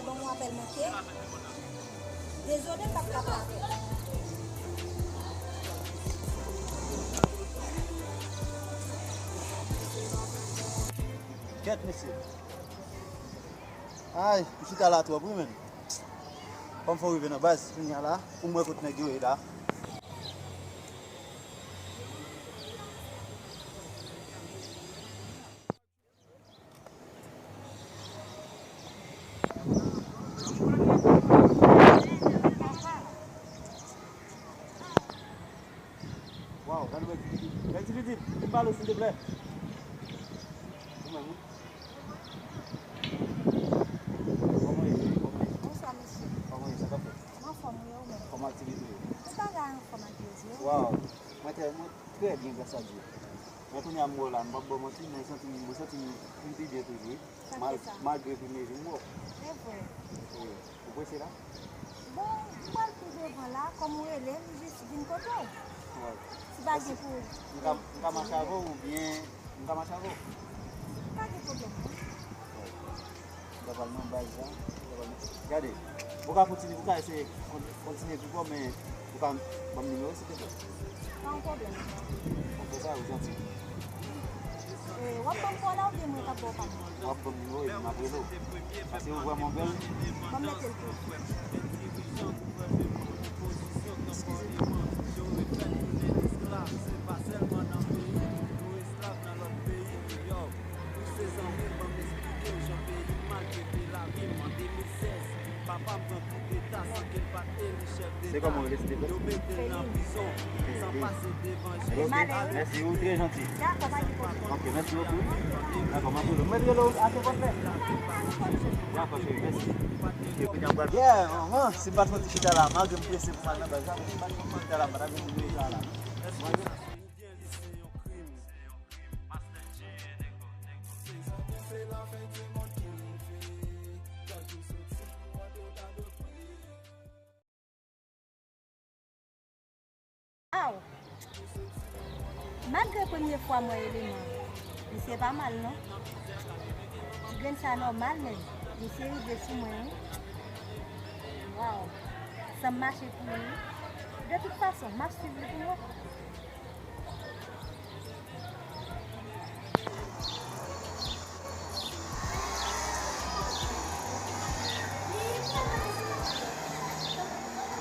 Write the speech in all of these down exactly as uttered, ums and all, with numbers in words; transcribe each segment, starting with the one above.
Ban m apèl manke. Dezole, m p ap ka pale. Kèt, mesye. Ay, m chita la twòp, wi, menn. Fò m fè w rive nan baz, kounye a la, pou m wè kote nèg yo ye la. Waw, gade bèl ti pitit. Bèl ti pitit, vin pale w, silteplè. Ou menm, wi. Kòman w ye, cheri? Kòman w ye? Bonswa, mesye. Kòman w ye? Sa k ap fèt? M anfòm, wi, ou menm? Kòman aktivite yo? Tout bagay anfòm ak Bondye. Waw, mwen trè, mwen trè byen, gras a Dye. Men kounye a m wè w la, m p ap ba w manti, mwen santi m, mwen santi m, m pi byen toujou, wi. Sa k fè sa? Malgre premye jou m wè w. Se vre. Wi. Ou prese la? Bon, m pral pi devan la, kòm ou rele m, m jis vin kote w. Wi. Si pa gen pou... M ka, m ka mache avè w oubyen m ka mache avè w? Pa gen pwoblèm, non. Wi. M ta pral nan baz la. Gade, ou ka kontinye, ou ka eseye kon-, kontinye pi fò, men ou ka ban m nimewo, silteplè? Pa yon pwoblèm. Ou fè sa, ou janti. Eh, w ap ban m kò la oubyen mwen k ap ba w pa m? W ap ban m nimewo epi m ap rele w. Paske ou vrèman bèl. Ban m mete l tou. Eskize m. Se kòman w rele, silteplè? Feline. Ok, mèsi, ou trè janti. Dakò, pa gen pwoblèm. Ok, mèsi bokou. Dakò, m ap rele w. M mèt rele w a senkant lè. Dakò, cheri, mèsi. Yeah, manman, si m pa t fè ti chita la, malgre m prese pou m al nan baz la, men si m pa t fè ti chita la, m pa t ap vin jwe sa la. Aw! Malgre premye fwa m wè eleman an, misye pa mal non. Ti grenn sa nòmal, men misye rive sou mwen, wi. Waw! San m mache pou li, wi. De tout fason, m ap swiv li pou m wè.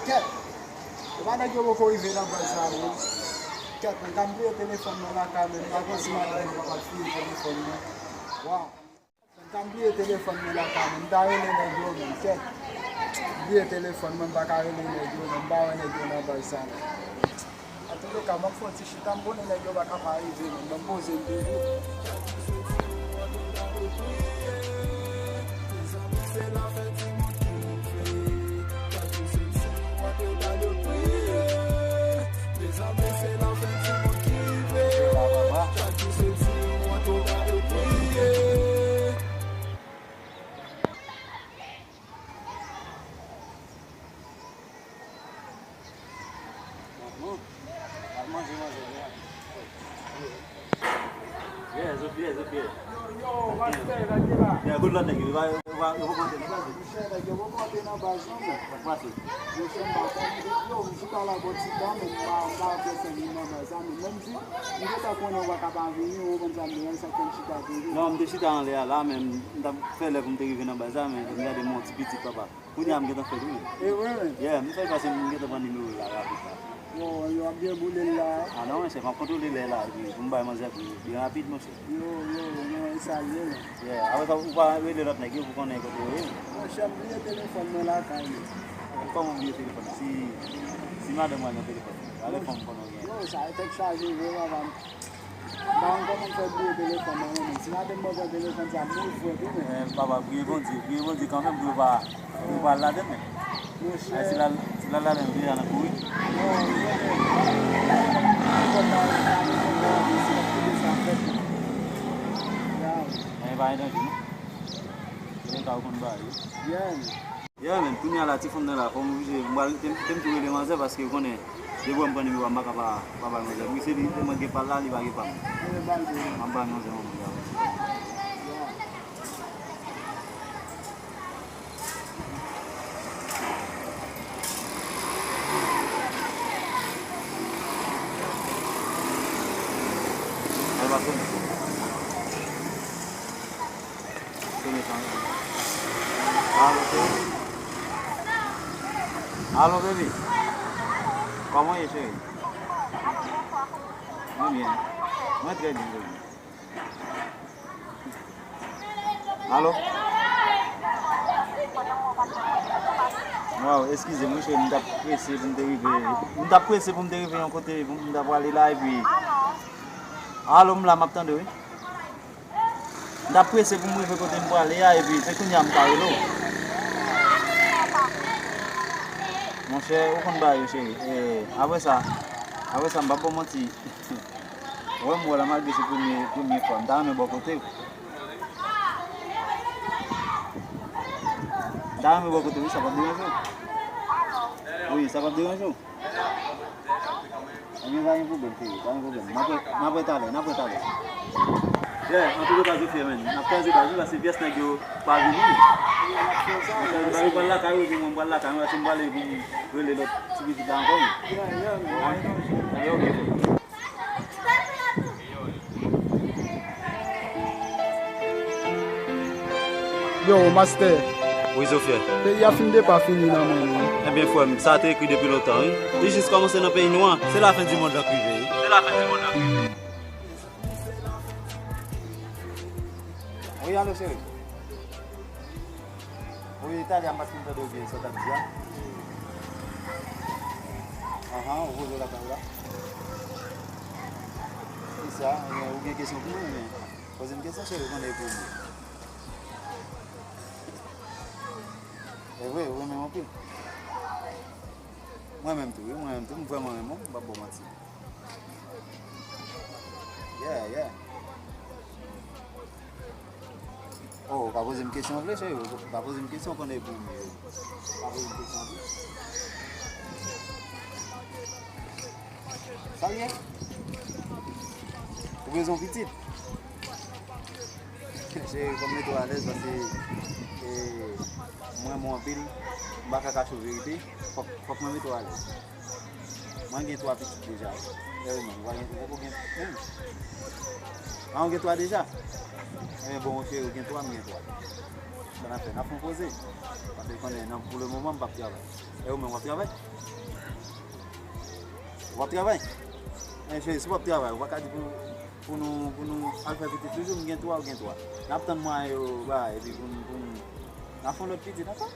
Kèt! Epa nèg yo poko rive nan baz la non. Kèt, mwen ta bliye telefòn mwen lakay mwen, m pa konn si madanm mwen kapab fini telefòn mwen. Waw. M ta bliye telefòn mwen lakay mwen, m ta rele nèg yo menm, kèt. M bliye telefòn mwen, m pa ka rele nèg yo non, m pa wè nèg yo nan baz sa non. Antouleka, ban m fè yon ti chita, m konnen nèg yo pa ka pa rive non, ban m poze m toujou. Al manje, manje, manje. Yeah, Jean-Pierre, Jean-Pierre. Yo, yo, respè, respè la. Yeah, good luck, nèg yo. Yo pa, yo pa, yo pa monte nan baz. Monchè, nèg yo pa monte nan baz, non, men. Sa k pase? Monchè, m pa konnen. Yo, m chita la bò ti tan, men m pa, m pa fè senk minit nan baz la, men menm si m gentan konnen ou pa ka pa vini, ou konprann sa m di, sa fè m chita toujou. Non, m te chita anlè a la, men m t ap fè lè pou m te rive nan baz la, men m gade m wè yon ti pitit, papa. Kounye a m gentan fè l wi. E vre menm? Yeah, m fè l paske m gentan pran nimewo l la rapid la. Yo, yo ap deboule l la. A non, monchè, m ap kontwole lè la, epi pou m bay manzè pou li byen rapid, monchè. Yo, yo, non, e sa l ye, menm. Yeah, apre sa, ou pa rele lòt nèg yo pou konnen kote yo ye? Monchè, m bliye telefòn mwen lakay mwen. Kòman w bliye telefòn nan? Si, si madanm ou al nan telefòn, alè fanm konnen w gen. Yo, sa e tèt chaje vre, papa. M pa konn kòman m fè bliye telefòn nan, non, men si madanm mwen pran telefòn sa, m mouri frèt wi, men. Men, papa, priye Bondye, priye Bondye kanmenm pou yo pa, pou yo pa al ladann, men. Monchè. Ay, si l al, si l al ladann, yo deja nan kouri. Non, non, non. Telefòn nan, sa, men, men, men, si l ap kite sa fèt. Ya. Men, pa gen danje, non. Yo menm ka yo konn bagay yo. Yeah, men. Yeah, men, kounye a la, ti fanm nan la, fò m oblije, m pral, te m, te m tou rele manzè, paske ou konnen, depi w wè m pran nimewo a, m pa ka pa, pa bay manzè. Wi, se li, se mwen gen pa l la, li pa gen pa m. M ap bay manzè yon moun la. Alo, cheri. Alo, baby. Kòman w ye, cheri? Mwen byen. Mwen trè byen, baby. Alo? Waw, eskize m, wi, cheri, m t ap prese pou m te rive. M t ap prese pou m te rive yon kote, pou m t ap prale la, epi. Alo, m la, m ap tande, wi. M t ap prese pou m rive kote m prale a, epi se kounye a m ka rele w. Monchè, ou konn bagay yo, cheri. E, apre sa, apre sa, m p ap ba w manti. Ou wè m wè la, malgre se premye, premye fwa, m ta renmen bò kote w. M ta renmen bò kote w, wi, sa p ap deranje w. Wi, sa p ap deranje w. Ebyen, pa gen pwoblèm, cheri, pa gen pwoblèm. N ap wè, n ap wè talè, n ap wè talè. Yeah, antouka, Zofyè, man, n ap kraze baz, wi, paske pyès nèg yo pa vini. Yo pral lakay yo, epi mwen, m pral lakay mwen, paske m prale pou m rele lòt ti pitit la ankò, wi. Yeah, yeah, man. Ebyen, ok, frè. Yo, mastè. Wi, Zofyè. Peyi a fin depa fini nan men nou. Ebyen, frè m, sa te ekri depi lontan, wi. Li jis kòmanse nan peyi nou an. Se lafen di mond lan k rive, wi. Se lafen di mond lan k rive. Wi, alo, cheri. Wi, talè a m pa t fin tande w byen sa w t ap di a. Ahan, ou poze w lakay ou la. Kisa? Ebyen, ou gen kesyon pou mwen, ebyen, poze m kesyon, cheri, ou konnen e pou ou m ye. E vre, ou renmen m anpil. Mwen menm tou, wi, mwen menm tou, m vrèman renmen w, m p ap ba w manti. Yeah, yeah. Oh, ou ka poze m kesyon w vle, cheri. Ou ka poze m kesyon, konnen pou m ye. Ou ka poze m kesyon w vle. Sa l ye? Ou bezwen pitit? Cheri, fò m mete w alèz paske, e, mwen, mwen anpil, m pa ka kache w verite. Fòk, fòk mwen mete w alèz. Mwen gen twa pitit deja. E ou menm, ou pa gen, ou poko gen menm? A, ou gen twa deja? Ebyen, bon, cheri, ou gen twa, m gen twa. Sa n ap fè? N ap fè yon koze. Paske konnen, nan, pou le moman, m p ap travay. E ou menm, w ap travay? W ap travay? Ebyen, cheri, si w ap travay, ou pa ka di pou, pou nou, pou nou al fè pitit toujou, m gen twa, ou gen twa. N ap tann mwayen yo, ba, epi pou n, pou n, n ap fè yon lòt pitit ankò.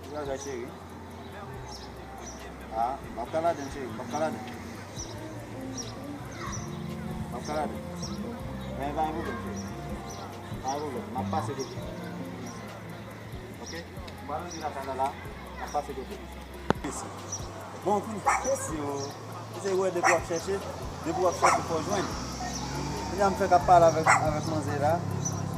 Ki bagay, cheri? A, m p ap ka ladann, cheri, m p ap ka ladann. M p ap ka ladann. Men pa gen pwoblèm, cheri. Pa gen pwoblèm, m ap pase kote w. Ok? M pral antre lakay la la, m ap pase kote w. Mesi. Bon, vin pesi yo. Ou se wè depi w ap chèche, depi w ap chèche fò w jwenn. Kounye a m fèk ap pale avèk, avèk manzè la,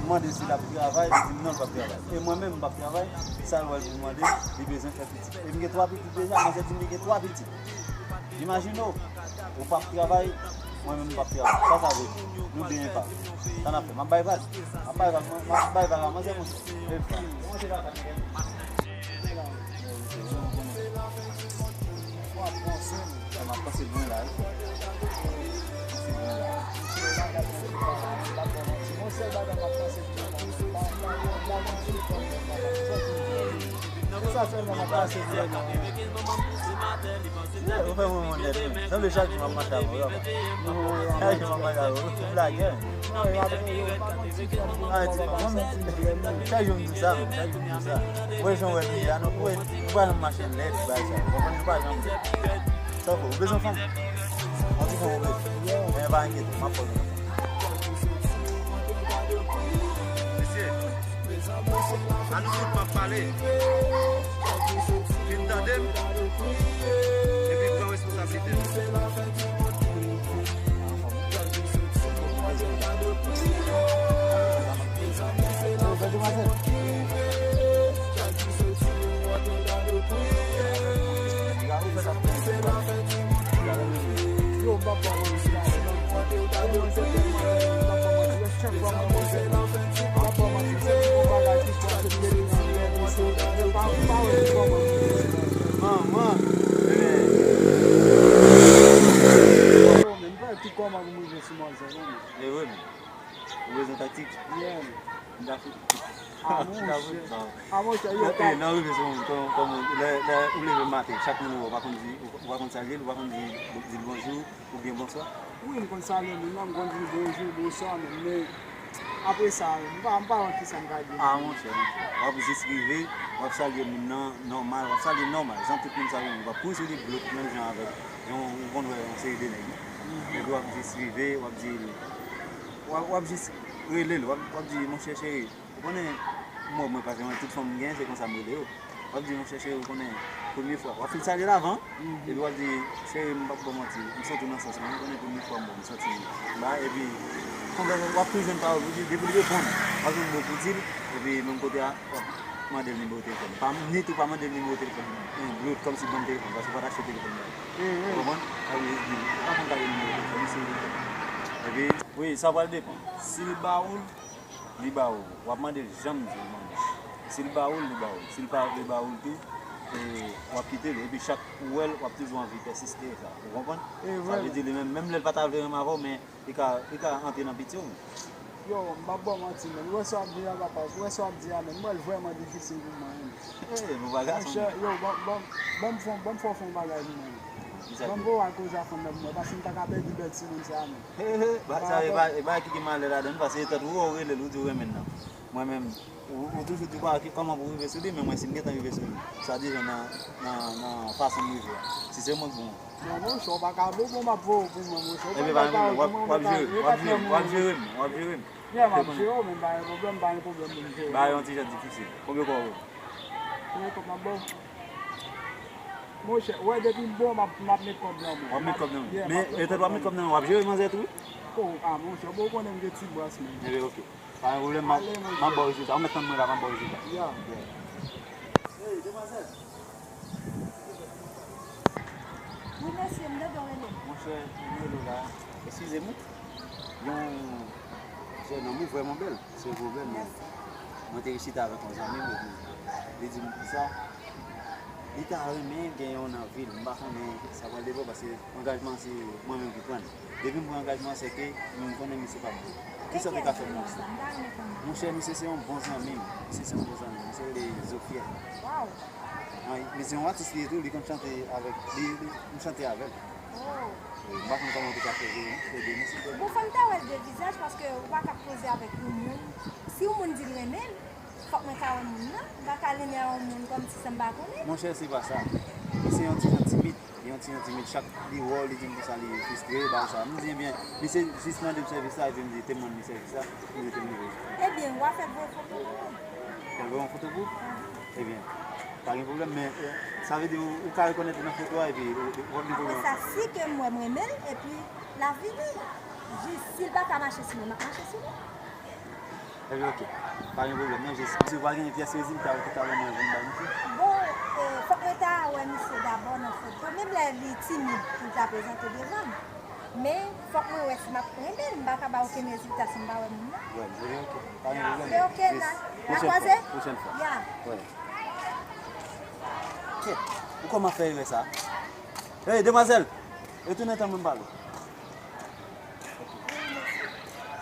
m mande si l ap travay, li di m non, l p ap travay. E mwen menm, m p ap travay, sa l wè l pou mande, li bezwen fè pitit. E m gen twa pitit deja, manzè di m li gen twa pitit. Imajine w, ou p ap travay, mwen menm m p ap travay. Sa sa vle di? Nou de enpab. Sa n ap fè? M ap bay vag. M ap bay vag, m ap bay vag a manzè, monchè. Epa. Monchè, la, sa gen. M ap panse lwen la, wi. Panse lwen la. Yon sèl bagay m ap panse pou mwen, pa, pa, pa, pa manti, pa, pa, pa, sa sèlman m ap panse pou mwen. Ou fè mwen wont nèt, wi. Sanble chak jou m ap mache avè w, wi, papa. Chak jou m ap mache avè w. Ou blagè. Ay, ti pa, mwen, chak jou m di sa, men, chak jou m di sa. Ou wè jan w wè peyi a, non, ou wè, nou pa janm mache lèd, bagay sa. Ou konprann, nou pa janm lèd. Tankou, ou bezwen fanm? Yon ti fanm ou bezwen? Men pa enkyete, m ap fè w jwenn yon fanm. Mesye, a nou tout m ap pale. Vin tande m, epi pran responsablite w. Manman. Yo, men, m pa wè ki kòman pou m rive sou manzè, non, men. E vre, men. Ou bezwen taktik? Yeah, men. Ah, monchè. Ah, monchè, yo, e, nan rive sou moun, kòm, kòm lè, lè ou leve maten, chak moun ou wè, ou pa konn di, ou pa konn salye l, ou pa konn di, di l bonjou oubyen bonswa? Wi, m konn salye moun nan, m konn di l bonjou, bonswa, men, men apre sa, m pa, m pa wè kisa m ka di. Ah, monchè, monchè. W ap jis rive, w ap salye moun nan nòmal, w ap salye nòmal, jan tout moun salye moun. W ap kouri sou li, blot, menm jan avèk yon, ou konn wè yon seri de nèg. Epi w ap jis rive, w ap di, w ap, w ap jis rele l, w ap, w ap di, monchè cheri, ou konnen, mwen, mwen pa gen tout fanm m gen, se konsa m rele yo. W ap di, monchè cheri, ou konnen, premye fwa. W ap fin salye l avan, epi w ap di, cheri, m p ap ba w manti, m santi w nan sans mwen, ou konnen, premye fwa m wè w, m santi m ba, epi, konbyen w ap tou jwenn pawòl pou di, depi l reponn, w ap jwenn mo pou di l, epi menm kote a, w ap mande l nimewo telefòn. Pa, ni tou pa mande l nimewo telefòn, yon blot, kòmsi ban m telefòn, paske w pa t achte telefòn ba li. Ou konprann? Sa vle di, ou pa konn gade nimewo telefòn, li se li. Epi, wi, sa pral depann. Si l ba ou l, li ba ou. W ap mande l, janm di l mande. Si l ba ou l, li ba ou l. Si l pa vle ba ou l tou, e, w ap kite l. Epi chak ou wè l, w ap toujou anvi pèsiste sa. Ou konprann? Sa vle di li menm, menm lè l pa ta vle renmen avè w, men li ka, li ka antre nan piti w. Yo, m p ap ba w manti, men. Ou wè sa w ap di a, papa. Ou wè sa w ap di a, men. M wè l vrèman difisil pou mwen, men. E, nou pa gason. Monchè, yo, ban, ban, ban m fè, ban m fè w fè yon bagay pou mwen. Ban m voye al koze a fanm nan pou mwen, paske m ta ka pèdi bèl timoun sa a, men. He, he, bagay sa yo, e pa, e pa ki gen malè ladan l, paske e tande ou wè w rele l, ou di w renmen l nan. Mwen menm, ou, ou toujou di w pa ki, kòman pou w rive sou li, men mwen, si m gentan rive sou li, sa deja nan, nan, nan fason m rive a. Si se mwen k bon. Non, monchè, w pa ka bon, bon, m ap voye w pou mwen, monchè. Ebyen, pa gen pwoblèm, w ap, w ap jere, w ap jere, w ap jere m, w ap jere m. Yeah, m ap jere w, men pa gen pwoblèm, pa gen pwoblèm pou m jere w. Bagay yon ti jan difisil. Konbyen kòb ou? Konbyen kòb m ap ba w? Monchè, w wè depi m bon, m ap, m ap met kòb nan men. W ap met kòb nan men. Men, etèt w ap met kòb nan men, w ap jere manzè tou, wi? Oh, ah, monchè, bon, ou konnen m gen ti bras, men. Ebyen, oke. Pa gen pwoblèm, m ap, m ap ba w rezilta. Ou mèt tann mwen la, m ap ba w rezilta. Yeah. Hey, demwazèl. Wi, mesye, m tande w rele m. Monchè, m rele w la. Eskize m, wi. Yon jèn òm, wi, vrèman bèl. Se pwoblèm, men mwen te chita avèk yon zanmi m, epi li di m konsa, li ta renmen gen yon nan vi l. M pa konnen sa pral devan, paske angajman se mwen menm ki pran l. Depi m pran angajman, se ke mwen m konnen misye p ap bon. Kisa w te ka fè pou misye? Monchè, misye se yon bon zanmi m. Misye se yon bon zanmi m. Misye rele Zofiè. Wi, men se yon atis li ye tou, li konn chante avèk, li, li, m chante avè l. Oh. Wi, m pa konn kòman w te ka fè ede, ede misye. Bon, fò m ta wè l de vizaj, paske ou pa ka koze avèk yon moun. Si yon moun di l renmen m, fòk mwen ta wè moun nan. M pa ka limen a yon moun kòmsi sa m pa konnen. Monchè, se pa sa. Li se yon ti jan timid. Li yon ti jan timid. Chak li wè w, li di m konsa li fristre, bagay sa. M di, ebyen, misye jis mande m sèvis la, epi m di, te m rann li sèvis la, li mete m nivo. Ebyen, w a fè l voye foto pou mwen. Fè l voye yon foto pou ou? Ebyen, pa gen pwoblèm, men, eh, sa vle di ou, ou ka rekonèt li nan foto a epi ou, ou, ou p ap gen pwoblèm. Apre sa, si ke m wè m renmen l, epi l ap vini. Jis si l pa ka mache sou mwen, m ap mache sou li. Ebyen, oke. Pa gen pwoblèm, non, jis. Misye pa gen pyès rezilta ou ki ta ban mwen pou m bay misye? Bon, eh, fòk mwen ta wè misye dabò nan foto. Menm lè li timid pou l ta prezante devan m. Men, fòk mwen wè si m ap renmen l, m pa ka ba okenn rezilta si m pa wè moun nan. Wè, ebyen, oke. Pa gen pwoblèm. Se oke, jis, n a, n a kwaze? Pwochèn fwa. Ya. Wè. Kèt, ou kòman fè erè sa? Hey, demwazèl! Retounen tann mwen m pale w.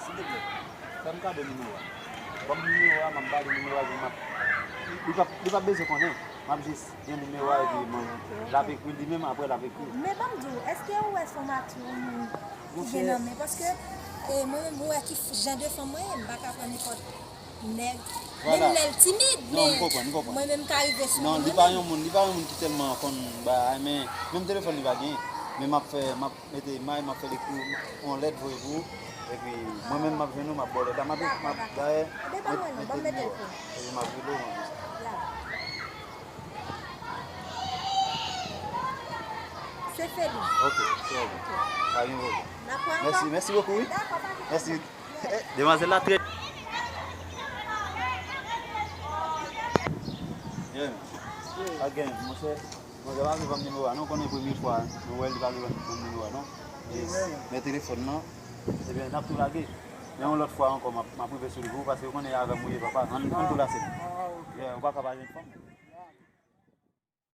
Silvouplè, fè m kado nimewo a. Ban m nimewo a, m ap pale nimewo a, epi m ap, li p ap, li p ap bezwen konnen. M ap jis gen nimewo a, epi mwen, l ap ekri li menm, apre l ap ekri. Men ban m di w, èske ou wè fòmati yon moun ki gen nan men? Paske, eh, mwen menm, ou wè ki jan de fanm mwen ye, m pa ka pran nenpòt nèg. Menm lè l timid, men mwen menm m ka rive sou li mwen menm. Non, li pa yon moun, li pa yon moun ki tèlman konn bagay, men menm telefòn li pa genyen. Men m ap fè, m ap mete may, m ap fè l ekri yon lèt voye pou ou. Epi mwen menm m ap jwenn ou, m ap ba w lèt la. M ap, m ap dayè, mete nimewo. Epi m ap rele w, m ap di sa. Se Feli. Ok, se bon. Pa gen pwoblèm. Mèsi, mèsi bokou, wi. Mèsi. Demwazèl la trè. Yeah. Pa gen, monchè. Monchè, pa vle ban m nimewo a, non, konnen premye fwa nou wè l, li pa vle ban m nimewo a, non. Yes. Men telefòn nan, ebyen, n ap tou lage. Men yon lòt fwa ankò, m ap, m ap rive sou li pou ou, paske ou konnen avè m ou ye, papa. Ann, ann tou lase. Yeah, ou pa ka pa jwenn fanm.